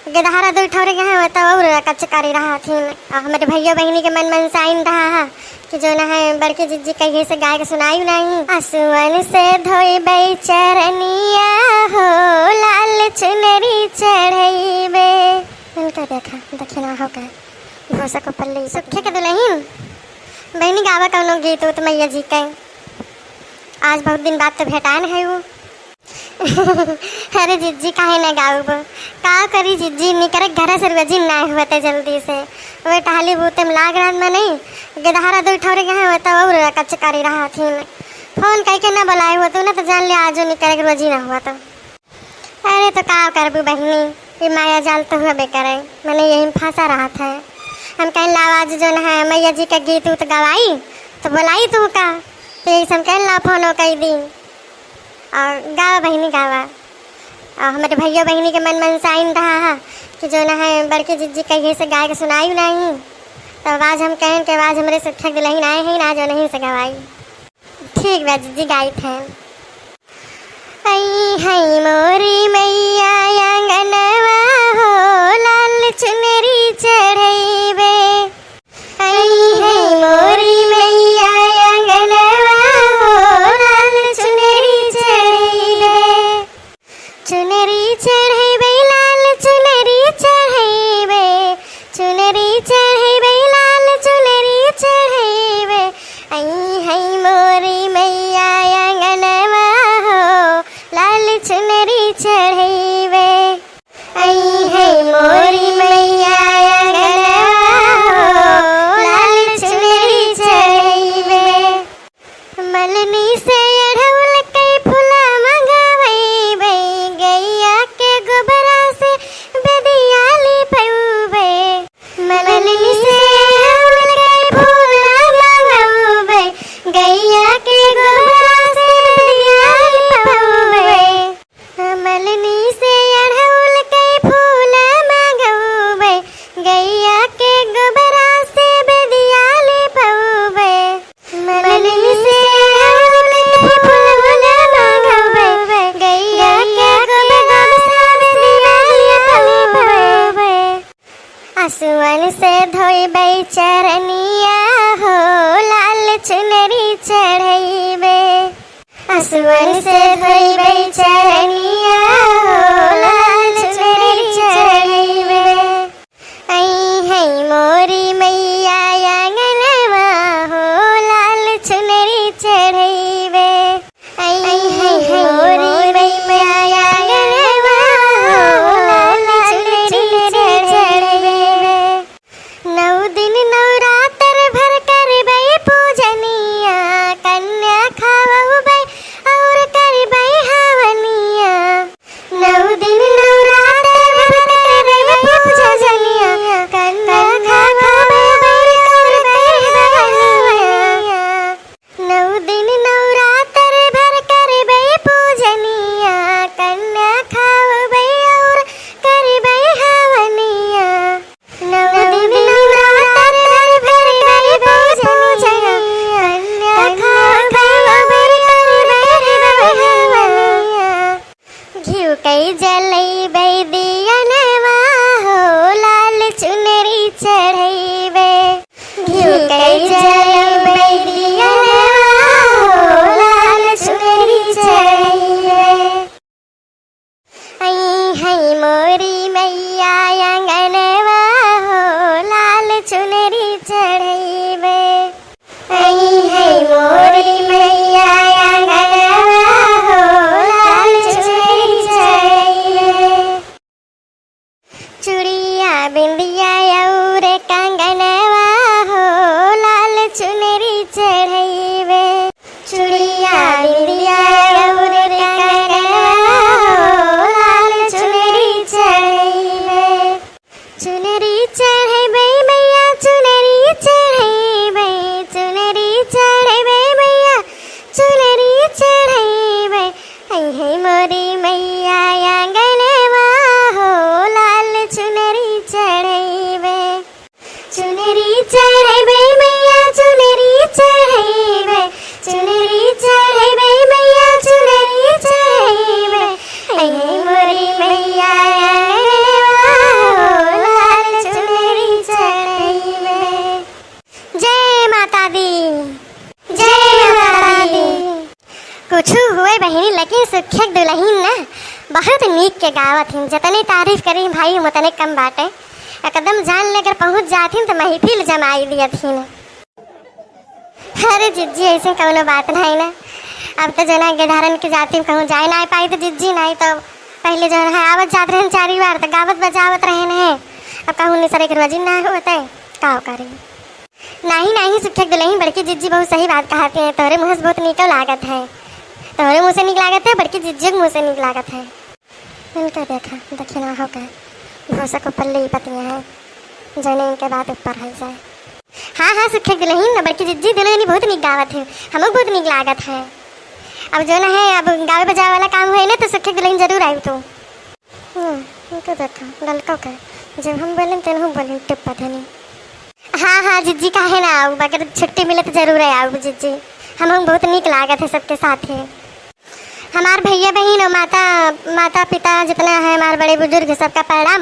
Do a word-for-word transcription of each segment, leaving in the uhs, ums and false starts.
गेदहरा दुइ ठौरे के हैं, तो और कचकारी रहत हिन। आ हमरे भइयो बहिनी के मन मनसाइन रहा है कि जौन है बड़की जिज्जी कहिए से गाय के सुनाई नहीं। असुवन से धोइबै चरनिया हो, लाल चुनरी चढ़ैबे। उनका देखा, दखिना हो का, भूसा को पल्ली। सुखे के दुलहिन, बहिनी गावा कौनो गीत उत मैया जी के। आज बहुत दिन बाद तो भेटान है वो। अरे जिज्जी, काहे न गाउब? का करी जिज्जी, निकरे घरे से रोजी ना होते जल्दी से। वे टहली बूते में लाग रात में नहीं, गेदहरा दुइ ठौरे के हैं, तो और कचकारी रहत हिन। फोन कइके ना बोलाए होतू ना, तो जान ले आजो निकरे के रोजी ना हुआ तो। अरे तो का करबू बहिनी, ये माया जाल तो हबे करे, मने यही में फंसा रहत है। हम कहेन लावा आज जौन है मैया जी के गीत उत गवाई, तो बोलाई तू का, तो यही से हम कहेन ला फोनो कई दी। और गावा बहिनी गावा। और हमरे भइयो बहिनी के मन मनसाइन रहा है कि जौन है बड़की जिज्जी कहिए से गाय के सुनाई नहीं, तो आज हम कहेन कि आज हमरे सुखे के दुलहिन आए हैं ना, जौन ही से गवाई। ठीक बा जिज्जी, गाइत है। आई है मोरी मैया आंगनवा हो, लाल चुनरी चढ़ैबे। आई है मोरी मैया आंगनवा हो, लाल चुनरी चढ़ैबे। चुनरी चढ़ैबे, लाल चुनरी चढ़ैबे, चुनरी चढ़ैबे, लाल चुनरी चढ़ैबे। आई है मोरी मैया आंगनवा हो, लाल चुनरी चढ़ैबे। आई है मोरी मैया आंगनवा हो, लाल चुनरी चढ़ैबे। मलनी से अढ़ौल के फूला मंगवैबे, गैया के गोबरा से बेदिया लिपौबे। मलनी से अढ़ौल के फूला मंगवैबे, गैया के गोबरा से बेदिया लिपौबे। मलनी से अढ़ौल के फूल मंगौबे, गैया के गोबरा से बेदिया लिपौबे। मलनी से अढ़ौल के फूल मंगौबे, गैया के गोबरा से बेदिया लिपौबे। असुवन से धोइबै चरनिया हो, लाल चुनरी चढ़ैबे। असुवन से धोइबै चरनिया हो, लाल चुनरी चढ़ैबे। आई है मोरी मैया आंगनवा हो, लाल चुनरी चढ़ैबे। आई है मोरी मैया आंगनवा हो, लाल चुनरी चढ़ैबे। नौ दिन नवरात्र भर करबै पूजनिया, कन्या खवौबै और करबै हवनिया। नौ दिन नवरात्र भर करबै पूजनिया, कन्या खवौबै और करबै हवनिया। नौ दिन नवरात्र भर करबै पूजनिया, कन्या खवौबै और करबै हवनिया। नौ दिन नवरात्र भर करबै पूजनिया, कन्या खवौबै और करबै हवनिया। घिउ कई जलैबै दियनवा हो, लाल चुनरी चढ़ैबे। घिउ कई जलैबै दियनवा हो, लाल चुनरी चढ़ैबे। आई है मोरी मैया आंगनवा हो, लाल चुनरी चढ़ैबे। आई है मोरी मैया आंगनवा हो, लाल चुनरी चढ़ैबे। चूड़िया बिंदिया और कंगनवा हो, लाल चुनरी चढ़ैबे। चूड़िया बिंदिया और कंगनवा हो, लाल चुनरी चढ़ैबे। चुनरी चढ़ैबे मैया, चुनरी चढ़ैबे, चुनरी चढ़ैबे मैया, चुनरी चढ़ैबे। आई है मोरी मैया आंगनवा हो, लाल चुनरी चढ़ैबे। तो नीक के गावत हिन, जतने तारीफ करी भाई, हम उतने कम बाटे। एकदम जान ले अगर पहुँच जात हिन, तो महफिल जमाई दियत हिन। अरे जिज्जी, ऐसे कौनो बात नहीं ना। अब तो जना गिरधारन के जाति में कहूँ जाए ना पाई, तो जिज्जी नहीं तो पहले जो है आवत जात रहन चारी बार, तो गावत बजावत रहन है। अब कहूँ निसरे के रोजी ना होते, का करी? नहीं, नहीं, सुखे के दुलही, बड़की जिज्जी बहुत सही बात कहती है। तोहरे मुँह से बहुत नीक लागत है, तोहरे मुँह से नीक लागत है, बड़की जिज्जी के मुँह से नीक लागत है। इनका देखा, दखिना हो के भूसा के ऊपर ली पतियाँ हैं, जने इनके बात ऊपर है जाए। हाँ, हाँ, सुखे के दुलही, न बड़की जिज्जी, दुलही बहुत नीक गावत है, हमको बहुत नीक लागत है। अब जो ना है, अब गावे बजावे वाला काम होए ना, तो सुखे के दुलही जरूर आई तू। हम्म, इनका देखा, ललका के, जब हम बोलें, तेन हम बोलें, टिप्पा धनी। हाँ, हाँ, जिज्जी, काहे ना आऊ, अगर छुट्टी मिले तो जरूर है आऊ, जिज्जी। हम, हम बहुत नीक लागत है सबके साथ है। हमार भैया बहिन और माता, माता पिता जितना है हमार बड़े बुजुर्ग, सबका प्रणाम।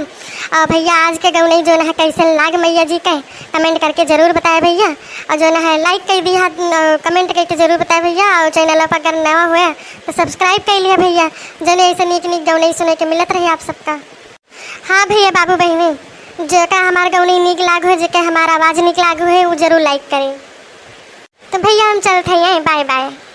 और भैया, आज के गौनई जो है कैसन लाग मैया जी के, comment करके जरूर बताए भैया। और जो है like कर दिया, अ, comment करके जरूर बताए भैया। और channel पर अगर नवा हुआ तो subscribe कर लिया भैया, जने ऐसे नीक नीक गौनई सुने के मिलत रही आप सबका। हाँ भैया, बाबू बहिनी, जेका हमार गौनई नीक लाग हो, जेके हमार आवाज नीक लाग हो, वो जरूर like करें। तो भैया, हम चलत हैं, bye bye।